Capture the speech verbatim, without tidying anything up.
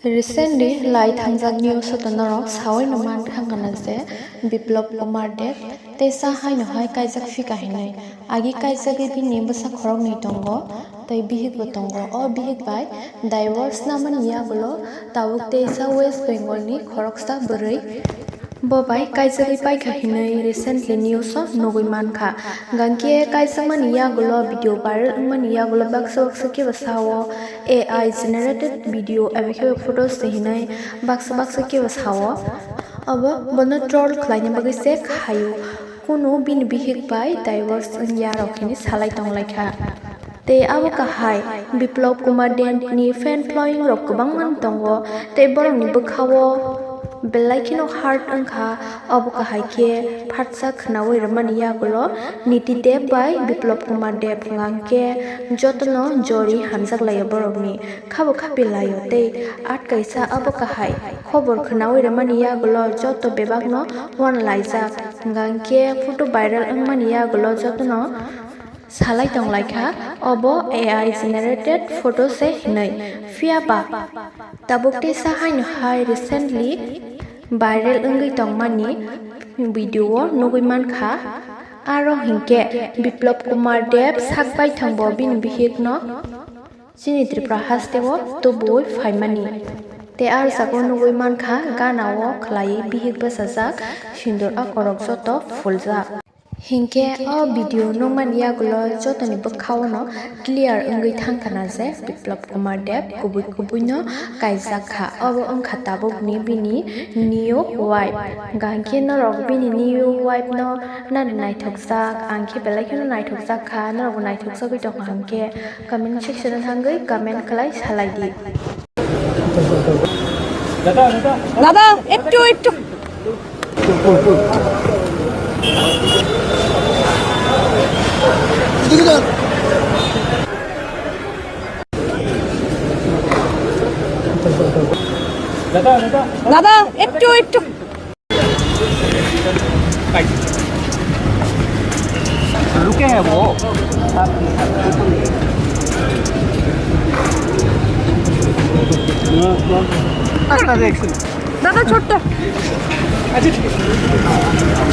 Recently lai thangjak news o norok sawi no man thangkana je Biplab Kumar Deb teisa haino hai kaijak phika hinwi. Agi kaijagwi bini bwsa khoroknwi tongo tei bihik bo tongo. O bihik bai divorce namani yagulo tabuk teisa West Bengal ni khoroksa bwrwi bo bai kaijagwi paikha hinwi recently news o nugwi mankha. Gangkhe kaijakmani yagulo video viral wngmani yagulo baksa baksa khe bo sao A I generated video eba khe photos se hinwi baksa baksa khe bo sao. Obo bono troll khlaina bagwi se khaio. Kunu bini bihik bai divorce wngya rok hinwi salai tonglaikha. Tei abo kahai Biplab Kumar Deb ni fan following rok kwbangma tongo tei borokni bwkhao belai kheno hurt wngkha. Obo kahai khe phatsa khwnawi rwmani yagulo Niti Deb bai Biplab Kumar Deb hwnkhe jotono jori hamjak laio borokni khabo khapi laio tei at kaisa abo kahai khobor khwnawi rwmani yagulo joto bebakno uanlaijak hwnkhe photo viral wngmani yagulo jotono salai tonglaikha obo A I generated photo se hinwi. Phiya ba tabuk teisa haino hai recently viral wngwi tongmani video o nugwi mankha. Aro hinkhe Biplab Kumar Deb sak baithang bo bini bihikno chini Tripura hasteo tubuwi phaimani. Tei aro jaga o nugwi mankha gana o khlaiwi bihik bwsajak sindur akorok joto phuljak. Hinkhe o video nukmani yagulo jotoni bwkhaono clear wngwi thangkhana je Biplab Kumar Deb kubui kubuino kaijak kha. Obo wngkha tabukni bini new wife. Gangkhe norok bini new wife no nani naithokjak, ang khe belai kheno naithokjak kha, norokbo naithokjagwi tongkha hinkhe comment section o thangwi comment khlai salai di. দাদা, একটু, একটু। দাদা, একটু, একটু। रुके हैं वो। দাদা, ছোট্ট। আচ্ছা, ঠিক আছে।